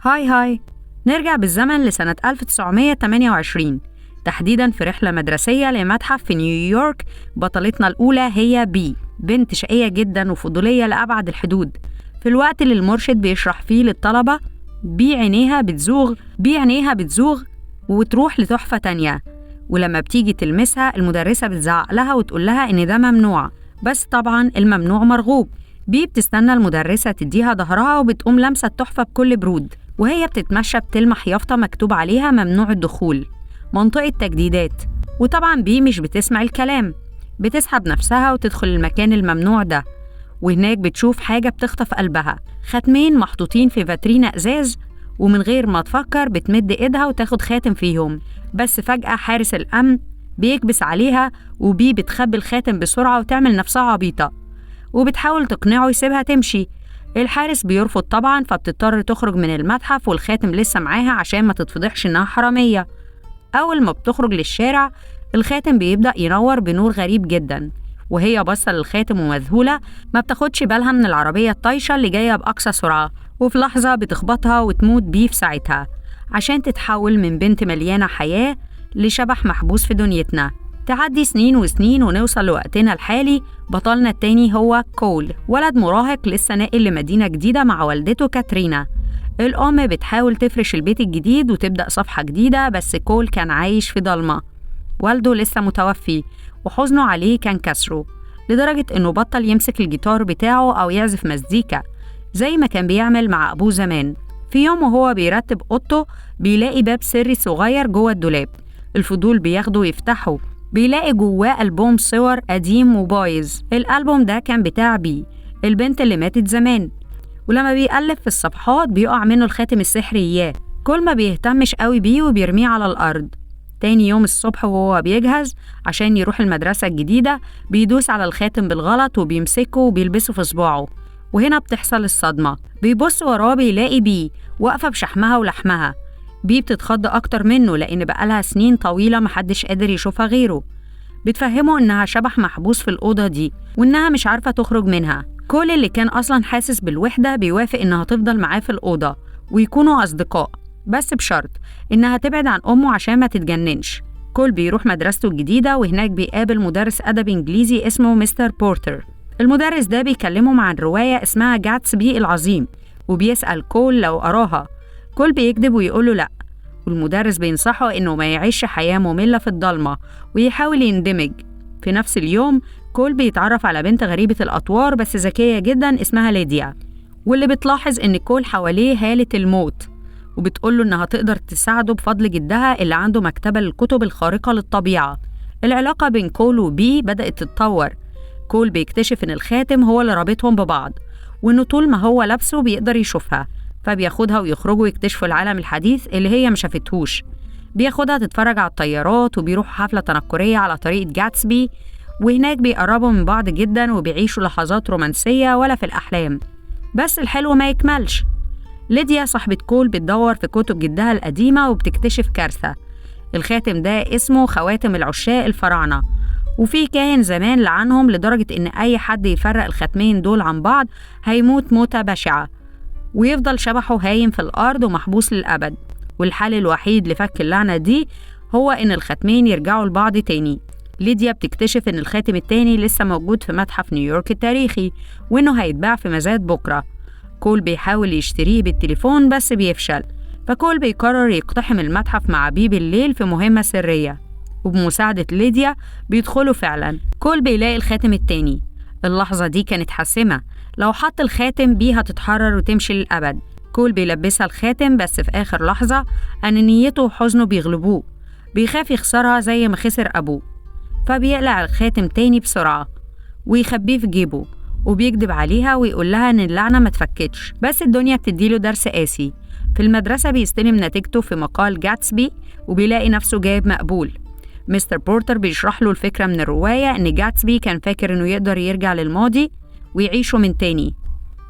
Hi hi. نرجع بالزمن لسنة 1928 تحديدا، في رحلة مدرسية لمتحف في نيويورك. بطلتنا الأولى هي بي، بنت شقية جدا وفضولية لأبعد الحدود. في الوقت اللي المرشد بيشرح فيه للطلبة، بي عينيها بتزوغ وتروح لتحفة تانية، ولما بتيجي تلمسها المدرسة بتزعق لها وتقول لها إن ده ممنوع، بس طبعا الممنوع مرغوب. بي بتستنى المدرسة تديها ظهرها وبتقوم لامسة التحفة بكل برود، وهي بتتمشى بتلمح يافطة مكتوب عليها ممنوع الدخول، منطقة تجديدات. وطبعا بي مش بتسمع الكلام، بتسحب نفسها وتدخل المكان الممنوع ده، وهناك بتشوف حاجة بتخطف قلبها: خاتمين محطوطين في فاترينا إزاز. ومن غير ما تفكر بتمد إيدها وتاخد خاتم فيهم، بس فجأة حارس الأمن بيكبس عليها، وبي بتخبي الخاتم بسرعة وتعمل نفسها عبيطة وبتحاول تقنعه يسيبها تمشي. الحارس بيرفض طبعا، فبتضطر تخرج من المتحف والخاتم لسه معاها عشان ما تتفضحش إنها حرامية. أول ما بتخرج للشارع الخاتم بيبدأ ينور بنور غريب جدا، وهي باصة للخاتم ومذهولة ما بتاخدش بالها من العربية الطايشة اللي جاية بأقصى سرعة، وفي لحظة بتخبطها وتموت بيه في ساعتها، عشان تتحول من بنت مليانة حياة لشبح محبوس في دنيتنا. تعدي سنين وسنين ونوصل لوقتنا الحالي. بطلنا التاني هو كول، ولد مراهق لسه ناقل لمدينة جديدة مع والدته كاترينا. الأم بتحاول تفرش البيت الجديد وتبدأ صفحة جديدة، بس كول كان عايش في ضلمة. والده لسه متوفي وحزنه عليه كان كسره لدرجة إنه بطل يمسك الجيتار بتاعه أو يعزف مزيكا زي ما كان بيعمل مع أبوه زمان. في يوم وهو بيرتب أوضته بيلاقي باب سري صغير جوه الدولاب. الفضول بياخده ويفتحه، بيلاقي جواه ألبوم صور قديم وبايظ. الألبوم ده كان بتاع بي، البنت اللي ماتت زمان. ولما بيقلب في الصفحات بيقع منه الخاتم السحري إياه. كول ما بيهتمش قوي بيه وبيرميه على الأرض. تاني يوم الصبح وهو بيجهز عشان يروح المدرسة الجديدة بيدوس على الخاتم بالغلط وبيمسكه وبيلبسه في صباعه، وهنا بتحصل الصدمة. بيبص وراه بيلاقي بي واقفة بشحمها ولحمها. بي بتتخض أكتر منه لأن بقالها سنين طويلة محدش قادر يشوفها غيره. بتفهمه إنها شبح محبوس في الأوضة دي وإنها مش عارفة تخرج منها. كول اللي كان أصلا حاسس بالوحدة بيوافق إنها تفضل معاه في الأوضة ويكونوا أصدقاء، بس بشرط إنها تبعد عن أمه عشان ما تتجننش. كول بيروح مدرسته الجديدة، وهناك بيقابل مدرس أدب إنجليزي اسمه مستر بورتر. المدرس ده بيكلمهم عن رواية اسمها جاتسبي العظيم، وبيسأل كول لو قراها. كول بيكذب ويقوله لأ، والمدرس بينصحه إنه ما يعيش حياة مملة في الضلمة ويحاول يندمج. في نفس اليوم كول بيتعرف على بنت غريبة الأطوار بس ذكية جدا اسمها ليديا، واللي بتلاحظ إن كول حواليه هالة الموت، وبتقوله إنها تقدر تساعده بفضل جدها اللي عنده مكتبة للكتب الخارقة للطبيعة. العلاقة بين كول وبي بدأت تتطور. كول بيكتشف إن الخاتم هو اللي رابطهم ببعض، وإنه طول ما هو لابسه بيقدر يشوفها، فبياخدها ويخرجوا يكتشفوا العالم الحديث اللي هي ما شافتهوش. بياخدها تتفرج على الطيارات وبيروحوا حفلة تنكرية على طريقة جاتسبي، وهناك بيقربوا من بعض جدا وبيعيشوا لحظات رومانسية ولا في الأحلام. بس الحلو ما يكملش. ليديا صاحبة كول بتدور في كتب جدها القديمة وبتكتشف كارثة. الخاتم ده اسمه خواتم العشاق الفراعنة، وفي كاهن زمان لعنهم لدرجة إن أي حد يفرق الخاتمين دول عن بعض هيموت موتة بشعة ويفضل شبحه هايم في الأرض ومحبوس للأبد. والحل الوحيد لفك اللعنة دي هو إن الخاتمين يرجعوا لبعض تاني. ليديا بتكتشف إن الخاتم التاني لسه موجود في متحف نيويورك التاريخي وإنه هيتباع في مزاد بكرة. كول بيحاول يشتريه بالتليفون بس بيفشل، فكول بيقرر يقتحم المتحف مع بي بالليل في مهمة سرية، وبمساعدة ليديا بيدخلوا فعلا. كول بيلاقي الخاتم التاني. اللحظة دي كانت حاسمة، لو حط الخاتم بي هتتحرر وتمشي للأبد. كول بيلبسها الخاتم، بس في آخر لحظة أنانيته وحزنه بيغلبوه، بيخاف يخسرها زي ما خسر أبوه، فبيقلع الخاتم تاني بسرعة ويخبيه في جيبه، وبيكدب عليها ويقول لها إن اللعنة ما تفكتش. بس الدنيا بتديله درس قاسي. في المدرسة بيستلم نتيجته في مقال جاتسبي وبيلاقي نفسه جايب مقبول. مستر بورتر بيشرح له الفكرة من الرواية، إن جاتسبي كان فاكر إنه يقدر يرجع للماضي ويعيشه من تاني،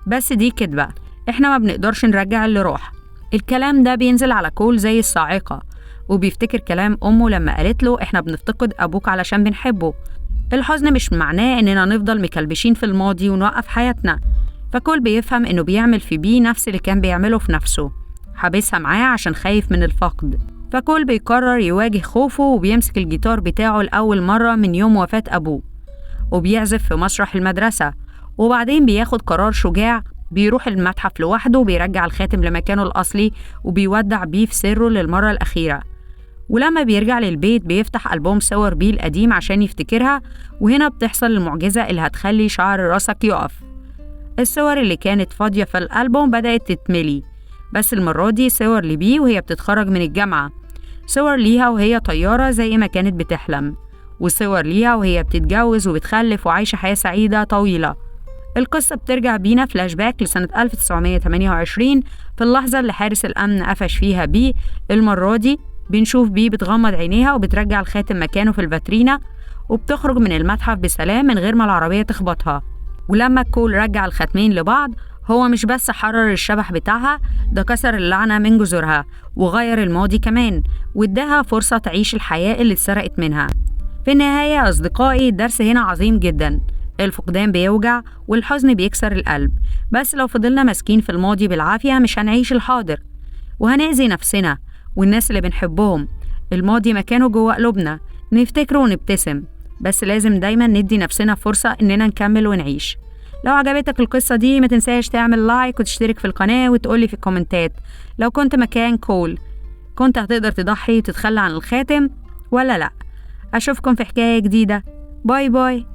بس دي كدبة، إحنا ما بنقدرش نرجع اللي راح. الكلام ده بينزل على كول زي الصاعقة، وبيفتكر كلام أمه لما قالت له إحنا بنفتقد أبوك علشان بنحبه. الحزن مش معناه إننا نفضل مكلبشين في الماضي ونوقف حياتنا. فكول بيفهم إنه بيعمل في بيه نفس اللي كان بيعمله في نفسه. حابسها معاه عشان خايف من الفقد. فكول بيقرر يواجه خوفه وبيمسك الجيتار بتاعه لأول مرة من يوم وفاة أبوه، وبيعزف في مسرح المدرسة. وبعدين بياخد قرار شجاع، بيروح المتحف لوحده وبيرجع الخاتم لمكانه الأصلي وبيودع بيه في سره للمرة الأخيرة. ولما بيرجع للبيت بيفتح ألبوم صور بيه القديم عشان يفتكرها، وهنا بتحصل المعجزة اللي هتخلي شعر راسك يقف. الصور اللي كانت فاضية في الألبوم بدأت تتملي، بس المرة دي صور لبيه وهي بتتخرج من الجامعة، صور ليها وهي طيارة زي ما كانت بتحلم، وصور ليها وهي بتتجوز وبتخلف وعايشة حياة سعيدة طويلة. القصة بترجع بينا فلاش باك لسنة 1928، في اللحظة اللي حارس الأمن قفش فيها بيه. المرة دي بنشوف بيه بتغمض عينيها وبترجع الخاتم مكانه في الفاترينا، وبتخرج من المتحف بسلام من غير ما العربية تخبطها. ولما كول رجع الخاتمين لبعض، هو مش بس حرر الشبح بتاعها، ده كسر اللعنة من جذورها وغير الماضي كمان، واداها فرصة تعيش الحياة اللي اتسرقت منها. في النهاية يا أصدقائي، الدرس هنا عظيم جدا. الفقدان بيوجع والحزن بيكسر القلب، بس لو فضلنا ماسكين في الماضي بالعافية مش هنعيش الحاضر، وهنأذي نفسنا والناس اللي بنحبهم. الماضي مكانه جوه قلوبنا، نفتكره ونبتسم، بس لازم دايما ندي نفسنا فرصة إننا نكمل ونعيش. لو عجبتك القصة دي ما تنساش تعمل like وتشترك في القناة وتقولي في الكومنتات لو كنت مكان كول كنت هتقدر تضحي وتتخلى عن الخاتم ولا لأ. أشوفكم في حكاية جديدة. bye bye.